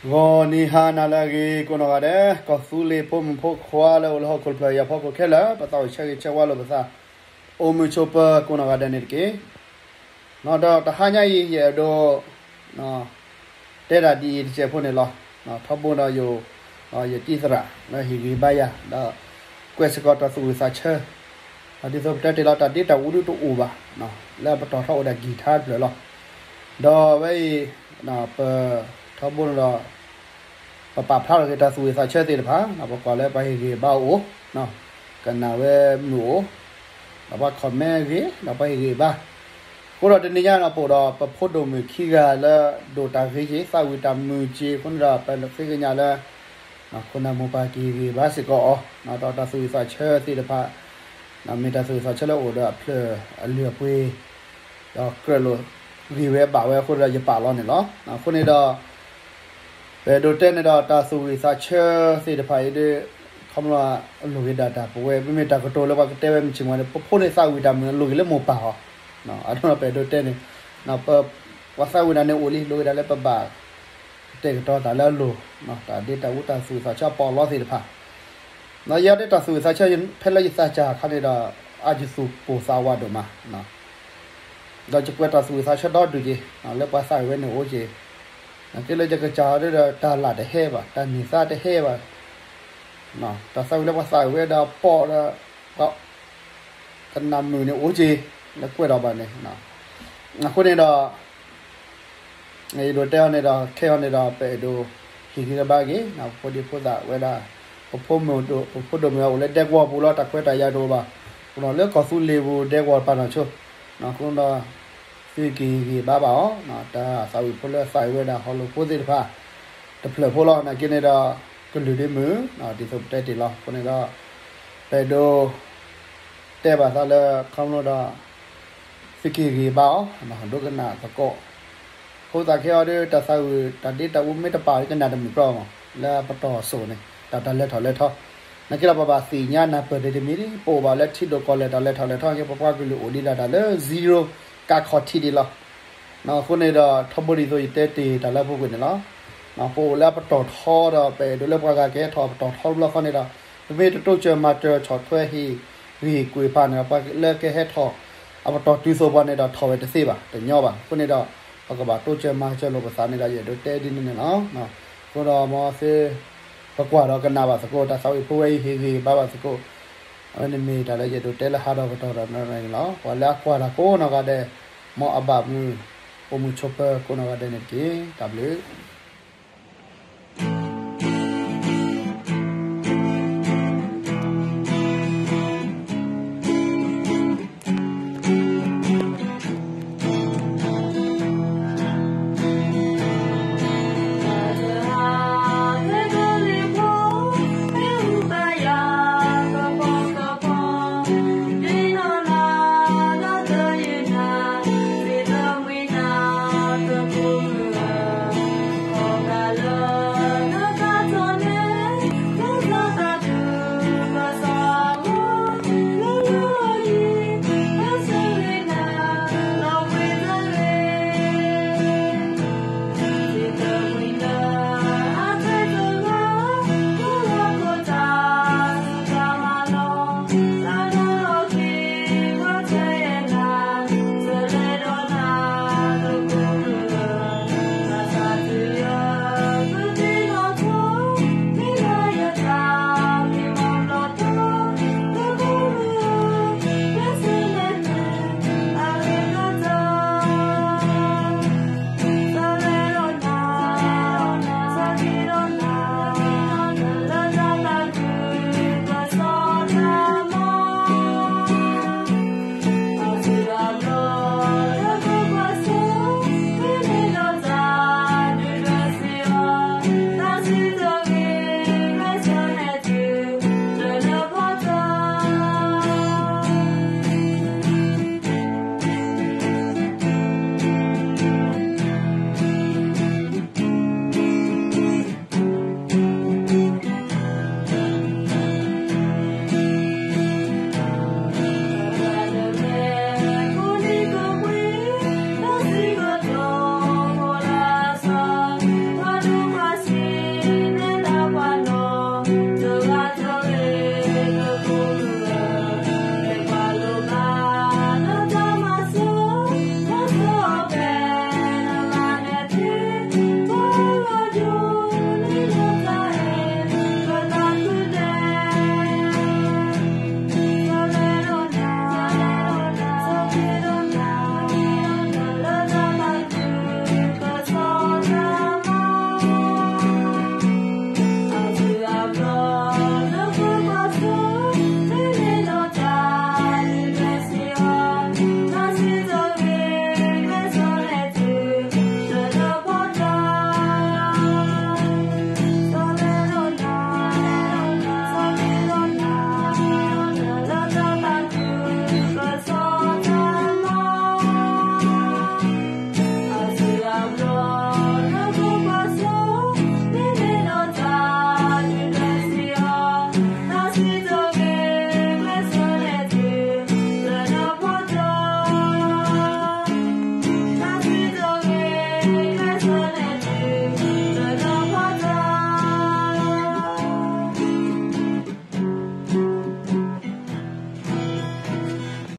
ဂီၤနံၤဟါနၤလၢအဂ့ၤ ကိးနီၢ်ဂၤဒဲး, ကီၢ်သူလ့ၤဖိမုၣ်ဖိခွါလၢအိၣ်လၢဟီၣ်ခိၣ်တဖျၢၣ်အံၤအဖီခိၣ်ခဲလၢာ်, ပသးအိၣ်ဆၢဂ့ၤဆၢဝါလိာ်ပသး, အိၣ်မုာ်ဆိးပၢၤကိးနီၢ်ဂၤဒဲးန့ၣ်တက့ၢ်. ဒီးတဟါညါအံၤ ယအဲၣ်ဒိး တဲတၢ်ဒ်အံၤတစဲးဖိန့ၣ်လီၤ. ထီဘိဒီးယ ယတံၢ်သရၣ်လၢဟ့ၣ်ဂံၢ်ဘါယၤ ဒီးကွဲးစ့ၢ်ကီးတၢ်သူၣ်ဝံၣ်သးဆၢ, ဒ်သိးပတဲတ့ၢ်လီၤ တၢ်ဒ့တၢ်အူဒုတအိၣ်ဘၣ်, လၢပတီၢ်ထီအိၣ်ဒၣ်ကံၢ်ထါတဖျၢၣ်လီၤ. ဒီးဝဲအံၤ ပ ထီဘိန့ၣ်ဒီး ပပာ်ဖျါထီၣ်က့ၤတၢ်သူၣ်ဝံၣ်သးဆၢသ့ၣ်တဖၣ်, ပကွၢ်လၢပှၤဟ့ၣ်ဂံၢ်ဘါအိၣ်, ကနၣ်ဝဲမုာ်အိၣ်, ဒီးပှၤ comment ဂ့ၤ, ဒီးပှၤဟ့ၣ်ဂံၢ်ဘါ, အဃိဒီးတနံၤညါန့ၣ် ပအိၣ်ဒီးပဖိဒိၣ်မုၣ်ခံဂၤလၢ ဒိၣ်တၢ်ဂ့ၤက့ၤ သးဝံၣ်တၢ်မုာ်က့ၤအဃိန့ၣ်ဒီး ပသ့ၣ်ညါလၢ ခိၣ်နၢ်မိၢ်ပၢ်က့ၤဟ့ၣ်ဂံၢ်ဘါစ့ၢ်ကီးအီၤ, ဒီးတၢ်သူၣ်ဝံၣ်သးဆၢသ့ၣ်တဖၣ် မ့ၢ်တၢ်သူၣ်ဝံၣ်သးဆၢလၢအိၣ်ဒီးအဖျၢၣ်အလုၢ်အပှ့ၤ, ဒီးကြၢးလိာ်ဂ့ၤဝဲဘၣ်ဝဲအဃိဒီးယပာ်လီၤန့ၣ်လီၤ. အဃိန့ၣ်ဒီး ပအဲၣ်ဒိးတဲန့ၣ်ဒီး တၢ်သူၣ်ဝံၣ်သးဆၢသ့ၣ်တဖၣ်အံၤဒီး ခီဖျိအလိၣ်ဂ့ၤဒၣ်တၢ်ပဝဲ မ့မ့ၢ်တၢ်ကတိၤလၢပှၤကတဲဝဲမုၢ်ဆ့ၣ်မးန့ၣ် ပဖိန့ၣ်သးဝံၣ်တၢ်မုာ်အလိၣ်ဂ့ၤလၢမိၢ်ပၢ်အီၤ, အဒိန့ၣ်ပအဲၣ်ဒိးတဲန့ၣ် ပှၤသးဝံၣ်တၢ်န့ၣ်အိၣ်လံ လိၣ်ဂ့ၤဒၣ်လၢပဘၣ် ကတဲာ်ကတီၤတၢ်လၢအလိၤ, တၢ်ဒ့တၢ်အူတၢ်သူၣ်ဝံၣ်သးဆၢအပီးအလီသ့ၣ်တဖၣ်, ဒီးယဲဒၣ်တၢ်သူၣ်ဝံၣ်သးဆၢ ဖဲလၢယသးစၢ်အခါန့ၣ်ဒီး အါယသူၣ်ပိၢ်သးဝးဒိၣ်မး, ဒီးယကွဲးတၢ်သူၣ်ဝံၣ်သးဆၢဒီဒူၣ်က့ၤ လၢပှၤသးဝံၣ်ဝဲန့ၣ်အိၣ်က့ၤ, က့လၢယကစၢ်ဟီဒ်ဒီး တၢ်လၢ်တဟဲဘၣ် တၢ်န့ၢ်သါတဟဲဘၣ်, တၢ်သးဝံၣ်လၢပှၤသးဝံၣ်ဝဲဒီးပီၢ်ဒီး ပှၤ ကနၣ်မုာ်န့ၣ်အိၣ်က့ၤ လၢကွဲးဒီးဘၣ်န့ၣ်, အဃိန့ၣ်ဒီး ယဒိးတဲအီၤန့ၣ်ဒီး ခဲအံၤန့ၣ်ဒီး ပအဲၣ်ဒိးဟ့ၣ်ဂံၢ်ဟ့ၣ်ဘါက့ၤ ပဖိဒံဖိသၣ်ဝဲဒၣ်, ပဖိမုၣ်ဒိၣ် ပဖိဒိၣ်မုၣ်အိၣ်လၢဒဲကဝီၤပူၤလီၤ တၢ်ခွဲးတၢ်ယာ်တအိၣ်ဘၣ်, ပနီၢ်လၢကီၢ်သူလ့ၤပူၤဒဲကဝီၤတဖၣ်နီၢ်ဆိ, အဃိဒီး သုက့ၤဟ့ၣ်ဂံၢ်ဟ့ၣ်ဘါဘၣ်အီၤ, တၢ်သးဝံၣ်ဖိလၢသးဝံၣ်ဝဲဒၣ်ဟီၣ်ခိၣ်ဖိသ့ၣ်တဖၣ် တဖျၢၣ်ဖိလီၤ. နာ်က့န့ၣ်ဒီး ကလုၢ်ဒ့မုၢ် ဒ်သိးပတဲတ့ၢ်လီၤ. အဃိန့ၣ်ဒီး ပအဲၣ်ဒိး တဲဘၣ်သးလၢခီဖျိဒီး သုက့ၤဂံၢ်ဘါအီၤ ဒိကနၣ်သကိး, အဃိသတးခဲအံၤဒီး တၢ်သးဝံၣ်တၢ်ဒ့တၢ်အူမ့ၢ်တပာ်ကနၣ်တမုာ်ကြီမး လၢပတီၢ်စိၤန့ၣ် တၢ်တၢ်လဲၤထီၣ်လဲၤထီ, နာ်က့ဒီးပဘၣ်သ့ၣ်ညါနၢ်ပၢၢ်တမံၤဒ် ပအိၣ်ဘၣ်လၢထံဒိၣ်ကီၢ်လဲၢ်တၢ်လဲၤထီၣ်လဲၤထီက့ ပပှၤကလုာ်အိၣ်ဒံးဒၣ်တၢ်လၢ zero ကးခီၣ်ထံးဒံးလီၤ. အဃိန့ၣ်ဒီး ထီဘိဒ်သိးယတဲတ့ၢ်တၢ်လၢအပူၤကွံာ်န့ၣ်လီၤ. ပအိၣ်လၢအပတီၢ်ထီဒီး ပအဲၣ်ဒိးလၢပှၤဂၤကဟဲထီၣ်အပတီၢ်ထီတဘျီဃီန့ၣ်ဒီး ပမ့ၢ်တတိစၢၤမၤစၢၤဆီၣ်ထွဲဟ့ၣ်ဂံၢ်ကွံာ်ပှၤန့ၣ်ဒီး ပှၤလၢကဟဲထီၣ်အပတီၢ်တုၤသိးပှၤန့ၣ်ဒီး ထီၣ်ဝဲတသ့ဘၣ် တညီဘၣ်. အဃိန့ၣ်ဒီး ပကဘၣ်တိစၢၤမၤစၢၤလိာ်ပသးန့ၣ်ဒီး ယအဲၣ်ဒိးတဲဒ်န့ၣ်န့ၣ်လီၤ. အဃိဒီးမ်သု ပကွၢ်ဒီးကနၣ်ဘၣ်သကိး တၢ်သးဝံၣ်ဖိဝဲအံၤ ဟ့ၣ်ဂံၢ်ဘါဘၣ်သကိး, အဝဲန့ၣ်မ့ၢ်တၢ်လၢယအဲၣ်ဒိးတဲလၢဟးဒီးကတီၢ်ဒီးန့ၣ်လီၤ. ပှၤလၢအကွၢ်တၢ်ကိးနီၢ်ဂၤဒဲး မ်အဘၣ်မုာ် အိၣ်မုာ်ဆိးပၢၤကိးနီၢ်ဂၤဒဲးန့ၣ်တက့ၢ်. တၢ်ဘျုး